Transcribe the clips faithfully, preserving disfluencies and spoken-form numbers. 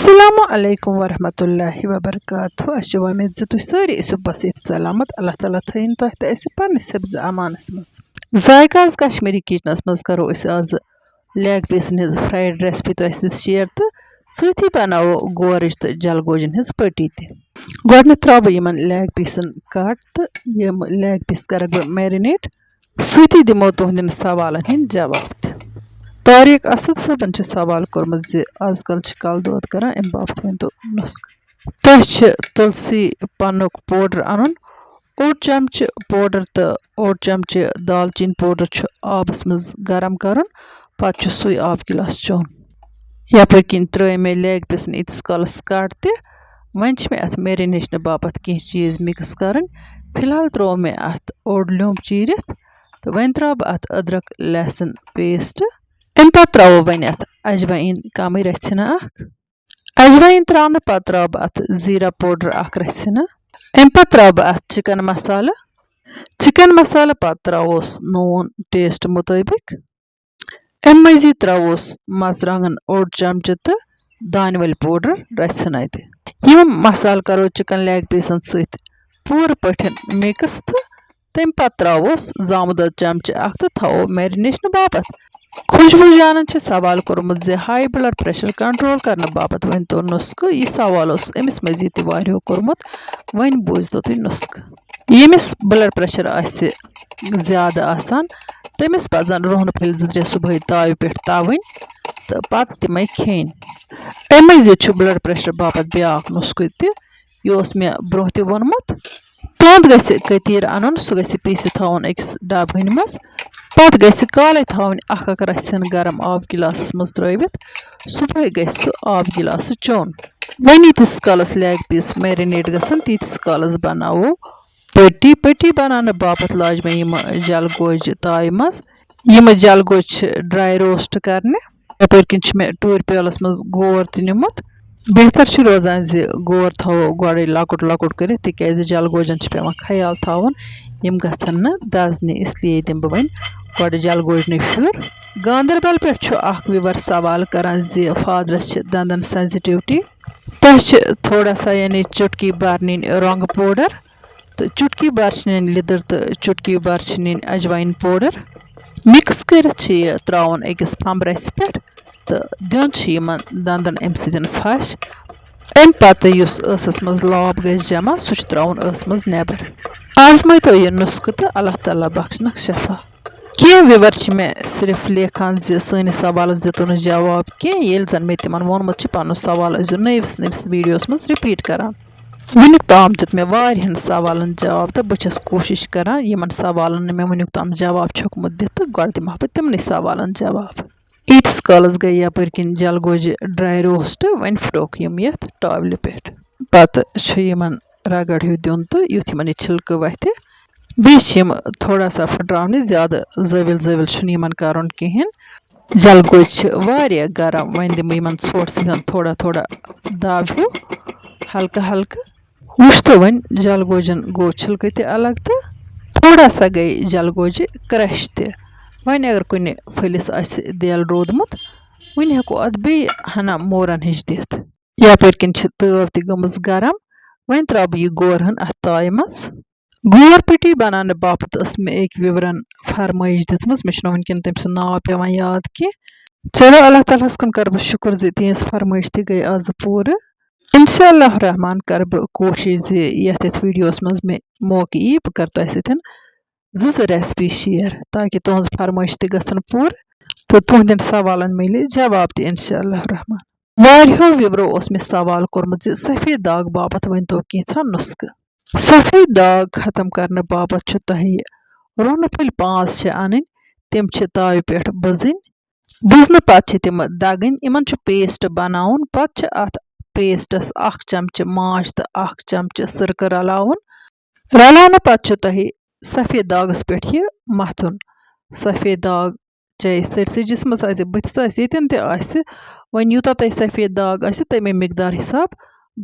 السلام علیکم ورحمۃ اللہ وبرکاتہ۔ اَسہِ چھِ وۄمید زِ تُہۍ سٲری ٲسِو بس ییٚتہِ سلامت۔ اللہ تعالیٰ تھٲیِن تۄہہِ تہٕ اَسہِ پننِس حفظ امانس منٛز۔ ذائقہ آز کشمیٖری کچنس منٛز کرو أسۍ آز لیگ پیٖسن ہٕنٛز فرایڈ ریسپی تۄہہِ سۭتۍ شیئر تہٕ سۭتی بناوو گورٕچ تہٕ جلگوجن ہٕنٛز پٔٹی تہِ۔ گۄڈٕنیتھ ترٛاوٕ بہٕ یِمن لیگ پیٖسن کٹ تہٕ یِم لیگ پیٖس کرکھ بہٕ میرینیٹ۔ سۭتی دِمو تُہنٛدٮ۪ن سوالن ہٕنٛدۍ جواب تہِ۔ طارق اسد صٲبن چھِ سوال کوٚرمُت زِ آز کل چھِ کلہٕ دود کران، امہِ باپتھ ؤنۍ تو نُسخہٕ۔ تۄہہِ چھِ تُلسی پنُک پوڈر انُن، اوٚڑ چمچہٕ پوڈر تہٕ اوٚڑ چمچہٕ دالچیٖن پوڈر چھُ آبس منٛز گرم کرُن، پتہٕ چھُ سُے آب گلاس چیوٚن۔ یپٲرۍ کِنۍ ترٲے مےٚ لیگ پیٖسن ییٖتِس کالس کٹ تہِ۔ وۄنۍ چھِ مےٚ اتھ میرینیشنہٕ باپتھ کینٛہہ چیٖز مِکس کرٕنۍ۔ فی الحال ترٛوو مےٚ اتھ اوٚڑ لیوٚمب چیٖرِتھ تہٕ وۄنۍ ترٛاوٕ بہٕ اتھ أدرکھ لہسن پیسٹ۔ امہِ پتہٕ ترٛاوو وۄنۍ اتھ اجوایِن کمٕے رژھِ ہنا اکھ۔ اجوایِن ترٛاونہٕ پتہٕ ترٛاوٕ بہٕ اتھ زیٖرا پوڈر اکھ رژھِ ہنا۔ امہِ پتہٕ ترٛاوٕ بہٕ اتھ چکن مسالہٕ۔ چکن مسالہٕ پتہٕ ترٛاووس نوٗن ٹیسٹ مطٲبق۔ امہِ مٔزیٖد ترٛاووس مرژٕوانٛگن اوٚڑ چمچہٕ تہٕ دانہِ ول پوڈر رژھِ ہنا تہِ۔ یِم مسالہٕ کرو چکن لیگ پیٖسن سۭتۍ پوٗرٕ پٲٹھۍ مِکس تہٕ تَمہِ پتہٕ ترٛاووس زامُت دۄد چمچہٕ اکھ تہٕ تھاوو میرینیشنہٕ باپتھ۔ خوشبوٗ جانن چھِ سوال کوٚرمُت زِ ہاے بلڈ پریشر کنٹرول کرنہٕ باپتھ ؤنۍ تو نُسخہٕ۔ یہِ سوال اوس أمِس مٔزیٖد تہِ واریاہو کوٚرمُت، وۄنۍ بوٗزتو تُہۍ نُسخہٕ۔ ییٚمِس بلڈ پریشر آسہِ زیادٕ آسان، تٔمِس پزن رُہنہٕ پھٔلۍ زٕ ترٛےٚ صبحٲے تاوِ پٮ۪ٹھ تاوٕنۍ تہٕ پتہٕ تِمے کھیٚنۍ۔ اَمہِ مٔزیٖد چھُ بلڈ پریشر باپتھ بیٛاکھ نُسخہٕ تہِ، یہِ اوس مےٚ برٛونٛہہ تہِ ووٚنمُت۔ تُہُنٛد گژھِ کٔتیٖر اَنُن، سُہ گژھِ پیٖسِتھ تھاوُن أکِس ڈَبہٕ ہٕنۍ منٛز۔ پَتہٕ گژھِ کالَے تھاوٕنۍ اَکھ اَکھ رَژھِ ہٕن گرم آب گِلاسَس منٛز ترٛٲوِتھ۔ صُبحٲے گژھِ سُہ آب گِلاسہٕ چیوٚن۔ وۄنۍ ییٖتِس کالَس لیگ پیٖس میرِنیٹ گژھن، تیٖتِس کالَس بَناوو پٔٹی۔ پٔٹی بَناونہٕ باپَتھ لاجہِ مےٚ یِم جَلہٕ گوجہِ تایہِ منٛز۔ یِم جَلہٕ گوجہِ چھِ ڈراے روسٹ کَرنہِ۔ یَپٲرۍ کِنۍ چھِ مےٚ ٹوٗرۍ پیالَس منٛز گور تہِ نیُمُت۔ بہتر چھُ روزان زِ گور تھاوو گۄڈَے لۄکُٹ لۄکُٹ کٔرِتھ، تِکیٛازِ جَلہٕ گوجَن چھِ پٮ۪وان خیال تھاوُن، یِم گژھن نہٕ دَزنہِ، اس لیے دِمہٕ بہٕ وۄنۍ گۄڈٕ جَلہٕ گوجنٕے پھیُر۔ گاندربل پٮ۪ٹھ چھُ اَکھ viewer سوال کران زِ فادرَس چھِ دَنٛدَن سینسٹیوٹی۔ تۄہہِ چھِ تھوڑا سا یعنی چُٹکی بَر نِنۍ رۄنٛگہٕ پوڈر تہٕ چُٹکی بَر چھِ نِنۍ لیٚدٕر تہٕ چُٹکی بَر چھِ نِنۍ اجوایِن پوڈر۔ مِکس کٔرِتھ چھِ یہِ ترٛاوُن أکِس پھمبرَسہِ پٮ۪ٹھ تہٕ دیُن چھُ یِمن دَنٛدَن اَمہِ سۭتۍ پھش۔ اَمہِ پتہٕ یُس ٲسَس منٛز لاب گژھِ جمع، سُہ چھُ ترٛاوُن ٲسہٕ منٛز نٮ۪بر۔ آزمٲیتو یہِ نُسخہٕ تہٕ اللہ تعالیٰ بخشنَکھ شفا۔ کینٛہہ viewer چھِ مےٚ صرف لیکھان زِ سٲنِس سوالَس دِتو نہٕ جواب کینٛہہ، ییٚلہِ زَن مےٚ تِمَن ووٚنمُت چھُ، پَنُن سوال ٲسۍزیو نٔوِس نٔوِس videoس منٛز repeat کران۔ وٕنیُک تام دیُت مےٚ واریاہَن سوالَن جواب تہٕ بہٕ چھَس کوٗشِش کران یِمَن سوالَن نہٕ مےٚ وٕنیُک تام جواب چھُکھ مُت دِتھ تہٕ گۄڈٕ دِمہٕ ہا بہٕ تِمنٕے سوالَن جواب۔ ییٖتِس کالَس گٔے یَپٲرۍ کِنۍ جَلہٕ گوجہِ dry roast، وۄنۍ پھٕٹوکھ یِم یَتھ ٹاولہِ پٮ۪ٹھ۔ پَتہٕ چھُ یِمَن رَگڑ ہیوٗ دیُن تہٕ یُتھ یِمَن یہِ چھِلکہٕ وَتھِ۔ بیٚیہِ چھِ یِم تھوڑا سا پھٕٹراونہِ، زیادٕ زٲوِل زٲوِل چھُنہٕ یِمَن کَرُن کِہیٖنۍ۔ جَلہٕ گوجہِ چھِ واریاہ گرم، وۄنۍ دِمہٕ بہٕ یِمَن ژھۄٹھ سۭتۍ تھوڑا تھوڑا دَب ہیوٗ، ہلکہٕ ہلکہٕ۔ وٕچھ تو وۄنۍ، جَلہٕ گوجَن گوٚو چھِلکہٕ تہِ الگ تہٕ تھوڑا سا گٔے جَلہٕ گوجہِ crush تہِ۔ وۄنۍ اگر کُنہِ پھٔلِس آسہِ دٮ۪ل روٗدمُت، وٕنہِ ہٮ۪کو اَتھ بیٚیہِ ہنا مورَن ہِش دِتھ۔ یَپٲرۍ کِنۍ چھِ تٲو تہِ گٔمٕژ گرم۔ وۄنۍ ترٛاوٕ بہٕ یہِ گورہَن اَتھ تایہِ منٛز۔ گور پٔٹی بناونہٕ باپتھ ٲس مےٚ أکۍ viewerن فرمٲیش دِژمٕژ، مےٚ چھُنہٕ وٕنکیٚن تٔمۍ سُنٛد ناو پٮ۪وان یاد کینٛہہ۔ چلو، اللہ تعالیٰ ہَس کُن کَرٕ بہٕ شُکُر زِ تِہنٛز فرمٲیش تہِ گٔے آز پوٗرٕ۔ انشاء اللہ الرحمن کَرٕ بہٕ کوٗشِش زِ یَتھ یَتھ videoس منٛز مےٚ موقعہٕ یی، بہٕ کَرٕ تۄہہِ سۭتۍ زٕ زٕ recipe share، تاکہِ تُہنٛز فرمٲیش تہِ گژھن پوٗرٕ تہٕ تُہنٛدٮ۪ن سوالن میلہِ جواب تہِ انشاء اللہ الرحمن۔ واریاہو viewerو اوس مےٚ سوال کوٚرمُت زِ سفید داغ باپتھ ؤنۍ تو کینٛژھا نُسخہٕ۔ سفید داغ ختم کرنہٕ باپتھ چھُ تۄہہِ رۄہنہٕ پھٔلۍ پانٛژھ شےٚ اَنٕنۍ، تِم چھِ تاوِ پٮ۪ٹھ بٕزٕنۍ۔ بٕزنہٕ پتہٕ چھِ تِم دَگٕنۍ۔ یِمن چھُ paste بناوُن۔ پتہٕ چھِ اَتھ pasteس اَکھ چمچہٕ ماچھ تہٕ اَکھ چمچہٕ سِرکہٕ رلاوُن۔ رلاونہٕ پتہٕ چھُ تۄہہِ سفید داغس پٮ۪ٹھ یہِ مَتھُن۔ سفید داغ چاہے سٲرسٕے جسمس آسہِ، بٕتھِس آسہِ، ییٚتٮ۪ن تہِ آسہِ، وۄنۍ یوٗتاہ تۄہہِ سفید داغ آسہِ، تَمے مقدار حساب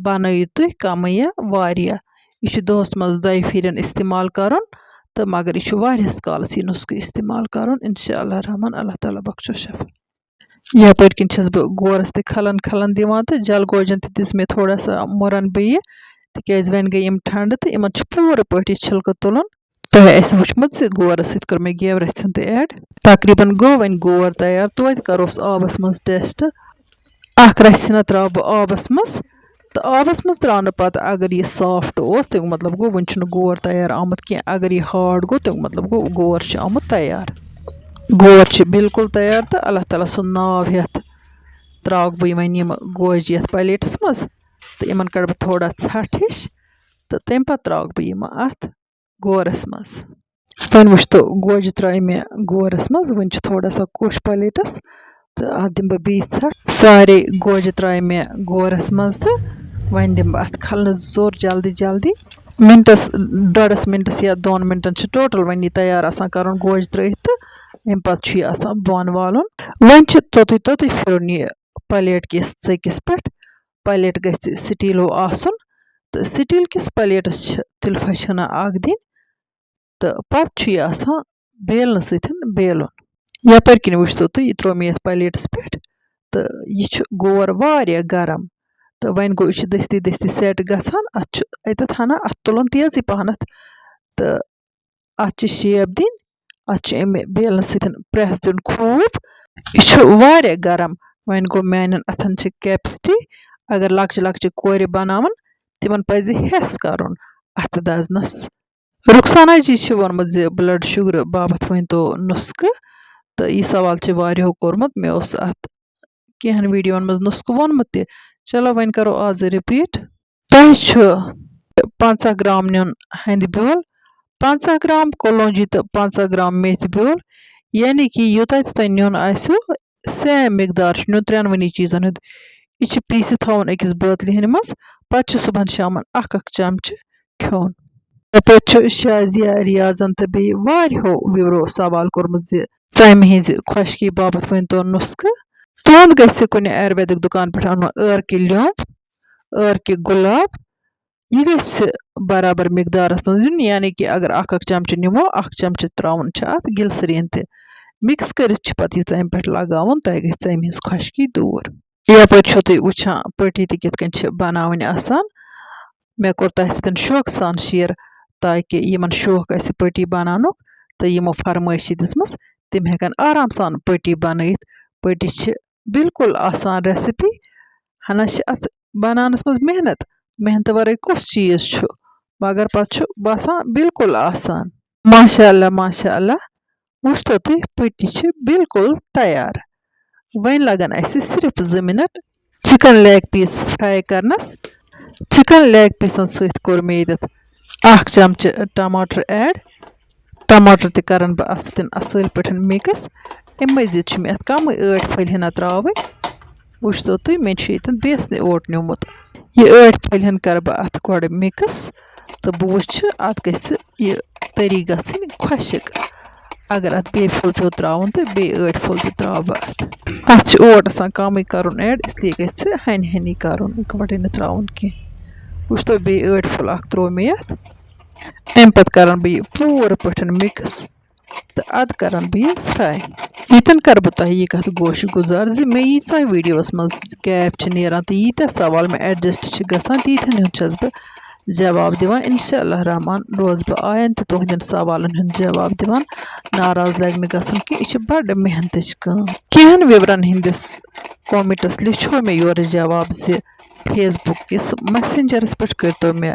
بنٲیِو تُہۍ کمٕے یا واریاہ۔ یہِ چھُ دۄہس منٛز دۄیہِ پھِرٮ۪ن استعمال کرُن، تہٕ مگر یہِ چھُ واریاہس کالس یہِ نُسخہٕ استعمال کرُن۔ انشاء اللہ الرحمن، اللہ تعالیٰ بخشو شفا۔ یَپٲرۍ کِنۍ چھَس بہٕ گورَس تہِ کھَلَن کھَلَن دِوان تہٕ جَل گوجَن تہِ دِژ مےٚ تھوڑا سا مُرَن بیٚیہِ، تِکیٛازِ وۄنۍ گٔے یِم ٹھنٛڈٕ تہٕ یِمَن چھُ پوٗرٕ پٲٹھۍ یہِ چھِلکہٕ تُلُن۔ تۄہہِ آسہِ وٕچھمُت زِ گورَس سۭتۍ کوٚر مےٚ گٮ۪و رَژھِ ہُنٛد تہِ add۔ تقریٖباً گوٚو وۄنۍ گور تیار، توتہِ کَروس آبَس منٛز test۔ اَکھ رَژھِ ہنا ترٛاوٕ بہٕ آبَس منٛز، تہٕ آبَس منٛز ترٛاونہٕ پَتہٕ اگر یہِ soft اوس، تَمیُک مطلب گوٚو وٕنہِ چھُنہٕ گور تیار آمُت کینٛہہ۔ اگر یہِ hard گوٚو، تَمیُک مطلب گوٚو گور چھُ آمُت تیار۔ گور چھُ بالکل تیار تہٕ اللہ تعالیٰ سُنٛد ناو ہٮ۪تھ ترٛاوَکھ بہٕ وۄنۍ یِم گوجہِ یَتھ plateس منٛز، تہٕ یِمَن کَڑٕ بہٕ تھوڑا ژھَٹھ ہِش، تہٕ تَمہِ پَتہٕ ترٛاوَکھ بہٕ یِم اَتھ گورَس منٛز۔ وۄنۍ وٕچھتو، گوجہِ ترٛایہِ مےٚ گورَس منٛز، وٕنہِ چھِ تھوڑا سا کوٚش plateس، تہٕ اَتھ دِمہٕ بہٕ بیٚیہِ ژھَٹھ۔ سارے گوجہِ ترٛایہِ مےٚ گورَس منٛز، تہٕ وۄنۍ دِمہٕ بہٕ اَتھ کھَلنہٕ زوٚر جلدی جلدی۔ مِنٹَس، ڈۄڈَس مِنٹَس یا دۄن مِنٹَن چھِ total وۄنۍ یہِ تیار آسان کَرُن گوجہِ ترٛٲیِتھ، تہٕ اَمہِ پَتہٕ چھُ یہِ آسان بۄن والُن۔ وۄنۍ چھِ توٚتُے توٚتُے پھِرُن یہِ plate کِس ژٔکِس پٮ۪ٹھ۔ Plate گژھِ steelو آسُن، تہٕ steel کِس plateس چھِ تِلہٕ پھٔچ ہنا اَکھ دِنۍ، تہٕ پَتہٕ چھُ یہِ آسان بیلنہٕ سۭتۍ بیلُن۔ یَپٲرۍ کِنۍ وٕچھتو تُہۍ، یہِ ترٛوو مےٚ یَتھ plateس پٮ۪ٹھ، تہٕ یہِ چھُ گور واریاہ گرم، تہٕ وۄنۍ گوٚو یہِ چھُ دٔستی دٔستی set گژھان۔ اَتھ چھُ اَتٮ۪تھ ہنا اَتھ تُلُن تیزٕے پَہنَتھ، تہٕ اَتھ چھِ shape دِنۍ، اَتھ چھُ اَمہِ بیلنہٕ سۭتۍ press دیُن خوٗب۔ یہِ چھُ واریاہ گرم۔ وۄنۍ گوٚو، میانٮ۪ن اَتھن چھِ capacity، اگر لۄکچہِ لۄکچہِ کورِ بَناوَن، تِمن پَزِ ہٮ۪س کَرُن اَتھٕ دَزنَس۔ رُخسانا جی چھِ ووٚنمُت زِ blood sugar باپتھ ؤنۍ تو نُسخہٕ، تہٕ یہِ سوال چھِ واریاہو کوٚرمُت۔ مےٚ اوس اَتھ کینٛہَن videoن منٛز نُسخہٕ ووٚنمُت تہِ۔ چلو، وۄنۍ کَرو آز repeat۔ تۄہہِ چھُ پنٛژاہ گرام نیُن ہَنٛدِ بیول، پنٛژاہ گرام کولونجی تہٕ پنٛژاہ گرام میتھِ بیول، یعنی کہِ یوٗتاہ تہِ تۄہہِ نیُن آسِوٕ، same مقدار چھُ نیُن ترٛٮ۪نوٕنی چیٖزَن ہُنٛد۔ یہِ چھُ پیٖسِتھ تھاوُن أکِس بٲتلہِ ہٕنٛدِ منٛز، پَتہٕ چھُ صُبحَن شامَن اَکھ اَکھ چمچہٕ کھیوٚن۔ یَپٲرۍ چھُ شازیہ ریاضَن تہٕ بیٚیہِ واریاہو viewerو سوال کوٚرمُت زِ ژَمہِ ہِنٛزِ خۄشکی باپتھ ؤنۍ تو نُسخہٕ۔ تُہُنٛد گژھِ کُنہِ آیُرویدِک دُکان پٮ۪ٹھ اَنُن ٲرکہِ لیوٚمب، ٲرکہِ گُلاب۔ یہِ گژھِ برابر مقدارَس منٛز یُن، یعنی کہِ اگر اَکھ اَکھ چمچہٕ نِمو، اَکھ چمچہٕ ترٛاوُن چھُ اَتھ glycerin تہِ۔ Mix کٔرِتھ چھِ پَتہٕ یہِ ژَمہِ پٮ۪ٹھ لگاوُن، تۄہہِ گژھِ ژَمہِ ہِنٛز خۄشکی دوٗر۔ یَپٲرۍ چھِو تُہۍ وٕچھان پٔٹی تہِ کِتھ کٔنۍ چھِ بَناوٕنۍ آسان۔ مےٚ کوٚر تۄہہِ سۭتۍ شوقہٕ سان share، تاکہِ یِمَن شوق آسہِ پٔٹی بَناونُک تہٕ یِمو فرمٲیش چھِ دِژمٕژ، تِم ہٮ۪کَن آرام سان پٔٹی بَنٲیِتھ۔ پٔٹی چھِ بالکل آسان recipe، ہَنا چھِ اَتھ بَناونَس منٛز محنت، محنتہٕ وَرٲے کُس چیٖز چھُ، مگر پَتہٕ چھُ باسان بالکل آسان۔ ماشاء اللہ، ماشاء اللہ، وٕچھتو تُہۍ، پٔٹی چھِ بالکل تیار۔ وۄنۍ لَگَن اَسہِ صرف زٕ minute chicken leg piece fry کَرنَس۔ Chicken leg pieceن سۭتۍ کوٚر مےٚ ییٚتٮ۪تھ اَکھ چمچہٕ ٹماٹر add۔ ٹماٹر تہِ کَرَن بہٕ اَتھ سۭتۍ اَصٕل پٲٹھۍ mix۔ اَمہِ مٔزیٖد چھِ مےٚ اَتھ کَمٕے ٲٹۍ پھٔلۍ ہنا ترٛاوٕنۍ۔ وٕچھتو تُہۍ، مےٚ چھُ ییٚتٮ۪ن بیسنہِ اوٹ نیوٗمُت۔ یہِ ٲٹۍ پھٔلۍ ہن کَرٕ بہٕ اَتھ گۄڈٕ mix، تہٕ بہٕ وٕچھِ اَتھ گژھِ یہِ تٔری گژھٕنۍ خۄشِک۔ اگر اَتھ بیٚیہِ پھوٚل پیوٚو ترٛاوُن تہٕ بیٚیہِ ٲٹۍ پھوٚل تہِ ترٛاوٕ بہٕ اَتھ۔ اَتھ چھِ اوٹ آسان کَمٕے کَرُن add، اس لیے گژھِ ہَنہِ ہَنی کَرُن، اِکوَٹَے نہٕ ترٛاوُن کینٛہہ۔ وٕچھتو، بیٚیہِ ٲٹۍ پھوٚل اَکھ ترٛوو مےٚ یَتھ۔ اَمہِ پَتہٕ کَرَن بہٕ یہِ پوٗرٕ پٲٹھۍ mix۔ تہٕ اَدٕ کَرَن بہٕ یہِ fry۔ ییٚتٮ۪ن کَرٕ بہٕ تۄہہِ یہِ کَتھ گوشہِ گُزار زِ مےٚ ییٖژاہ videoس منٛز gap چھِ نیران تہٕ ییٖتیٛاہ سوال مےٚ adjust چھِ گژھان، تیٖتیٛاہَن ہُنٛد چھَس بہٕ جواب دِوان۔ اِنشاء اللہ الرحمٰن روزٕ بہٕ آیَن تہِ تُہٕنٛدٮ۪ن سوالَن ہُنٛد جواب دِوان۔ ناراض لَگہِ نہٕ گژھُن کینٛہہ، یہِ چھِ بَڑٕ محنتٕچ کٲم۔ کینٛہَن viewerن ہٕنٛدِس commentس لیٚچھو مےٚ یورٕ جواب زِ Facebook کِس messengerس پٮ۪ٹھ کٔرۍتو مےٚ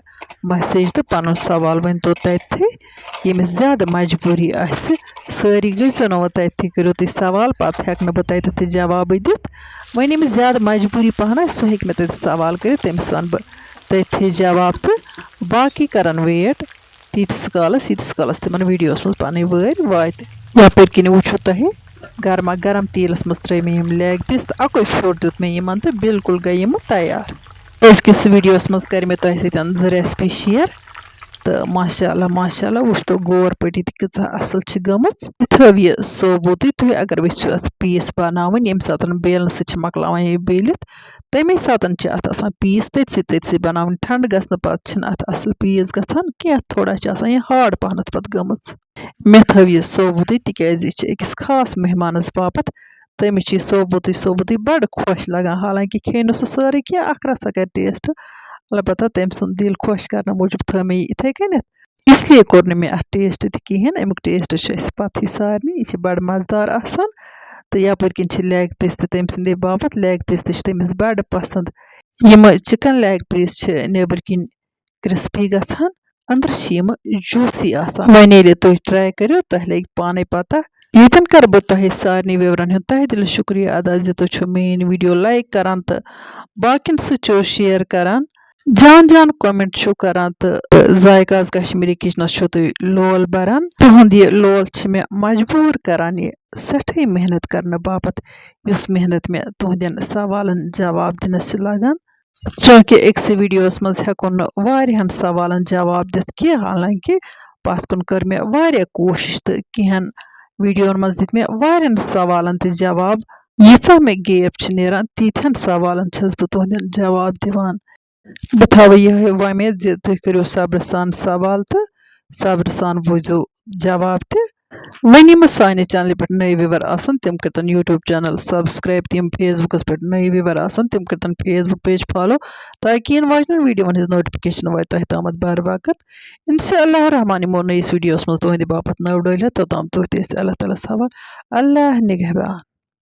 message تہٕ پَنُن سوال ؤنۍتو تَتہِ تھٕے، ییٚمِس زیادٕ مجبوٗری آسہِ۔ سٲری گٔژھۍزیو نہٕ وۄنۍ تَتہِ تھٕے، کٔرِو تُہۍ سوال، پَتہٕ ہٮ۪کہٕ نہٕ بہٕ تَتہِ تھٕے جوابٕے دِتھ۔ وۄنۍ ییٚمِس زیادٕ مجبوٗری پَہَن آسہِ، سُہ ہیٚکہِ مےٚ تَتہِ سوال کٔرِتھ، تٔمِس وَنہٕ بہٕ تٔتھی جواب۔ تہٕ باقٕے کَرَن wait تیٖتِس کالَس، ییٖتِس کالَس تِمَن videoس منٛز پَنٕنۍ وٲرۍ واتہِ۔ یَپٲرۍ کِنۍ وٕچھِو تۄہہِ، گرما گرم تیٖلَس منٛز ترٲے مےٚ یِم leg piece تہٕ اَکُے پھیُر دیُت مےٚ یِمَن تہٕ بالکل گٔے یِم تیار۔ أزکِس videoس منٛز کَرِ مےٚ تۄہہِ سۭتۍ زٕ recipe share۔ تہٕ ماشاء اللہ، ماشاء اللہ، وٕچھتو گور پٔٹی تہِ کۭژاہ اَصٕل چھِ گٔمٕژ۔ یہِ تھٲو یہِ ثوبوٗتٕے، تُہۍ اگر یَژھِو اَتھ piece بَناوٕنۍ، ییٚمہِ ساتَن بیلنہٕ سۭتۍ چھِ مۄکلاوان یہِ بیلِتھ، تَمے ساتَن چھِ اَتھ آسان piece تٔتسٕے تٔتسٕے بَناوٕنۍ۔ ٹھنٛڈٕ گژھنہٕ پَتہٕ چھِنہٕ اَتھ اَصٕل piece گژھان کینٛہہ، تھوڑا چھِ آسان یہِ hard پَہنَتھ پَتہٕ گٔمٕژ۔ مےٚ تھٲو یہِ ثوبوٗتٕے، تِکیٛازِ یہِ چھِ أکِس خاص مہمانَس باپَتھ۔ تٔمِس چھِ یہِ ثوبوٗتٕے ثوبوٗتٕے بَڑٕ خۄش لَگان، حالانکہِ کھیٚیہِ نہٕ سُہ سٲرٕے کینٛہہ، اَکھ رَژھا کَرِ ٹیسٹ۔ البتہ تٔمۍ سُنٛد دِل خۄش کَرنہٕ موٗجوٗب تھٲو مےٚ یہِ یِتھَے کٔنٮ۪تھ۔ اس لیے کوٚر نہٕ مےٚ اَتھ ٹیسٹ تہِ کِہیٖنۍ۔ اَمیُک ٹیسٹ چھُ اَسہِ پَتہٕے سارنٕے، یہِ چھِ بَڑٕ مَزٕدار آسان۔ تہٕ یَپٲرۍ کِنۍ چھِ لیگ پیٖس تہِ تٔمۍ سٕنٛدے باپَتھ، لیگ پیٖس تہِ چھِ تٔمِس بَڑٕ پَسنٛد۔ یِم چِکَن لیگ پیٖس چھِ نیٚبٕرۍ کِنۍ کرسپی گژھان، أنٛدرٕ چھِ یِم جوٗسی آسان۔ وۄنۍ ییٚلہِ تُہۍ ٹراے کٔرِو، تۄہہِ لگہِ پانے پتہ۔ ییٚتٮ۪ن کرٕ بہٕ تۄہہِ سارنٕے ویورن ہُنٛد تہہ دِلہٕ شُکریہ ادا زِ تُہۍ چھِو میٲنۍ ویڈیو لائک کران تہٕ باقین سۭتۍ چھِو شیئر کران، جان جان کمنٹ چھِو کران تہٕ ذائقہ آز کشمیری کچنس چھِو تُہۍ لول بران۔ تُہُنٛد یہِ لول چھِ مےٚ مجبوٗر کران یہِ سٮ۪ٹھٕے محنت کرنہٕ باپتھ، یُس محنت مےٚ تُہنٛدٮ۪ن سوالن جواب دِنس چھِ لگان۔ چوٗنٛکہِ أکسٕے ویڈیوَس منٛز ہٮ۪کو نہٕ واریاہَن سوالَن جواب دِتھ کینٛہہ، حالانکہِ پَتھ کُن کٔر مےٚ واریاہ کوٗشِش تہٕ کینٛہَن ویڈیوَن منٛز دِتۍ مےٚ واریاہَن سوالَن تہِ جواب۔ ییٖژاہ مےٚ گیپ چھِ نیران، تیٖتہَن سوالَن چھَس بہٕ تُہنٛدٮ۪ن جواب دِوان۔ بہٕ تھاوٕ یِہوٚے وۄمید زِ تُہۍ کٔرِو صبرٕ سان سوال تہٕ صبرٕ سان بوٗزِو جواب تہِ۔ وۄنۍ یِم سانہِ چینلہِ پٮ۪ٹھ نٔے ویور آسن، تِم کٔرتن YouTube channel subscribe، تہٕ یِم Facebookس پٮ۪ٹھ نٔے ویور آسن، تِم کٔرتن Facebook page follow، تاکہِ یِنہٕ واجنٮ۪ن ویڈیوون ہٕنٛز نوٹیفکیشن واتہِ تۄہہِ تامتھ بر وقت۔ انشاء اللہ الرحمن یِمو نٔیِس ویڈیوس منٛز تُہنٛدِ باپتھ نٔو ڈٲلۍ ہٮ۪تھ، توٚتام تُہۍ تہِ ٲسِو اللہ تعالیٰ ہس حوال۔ اللہ نگہبان۔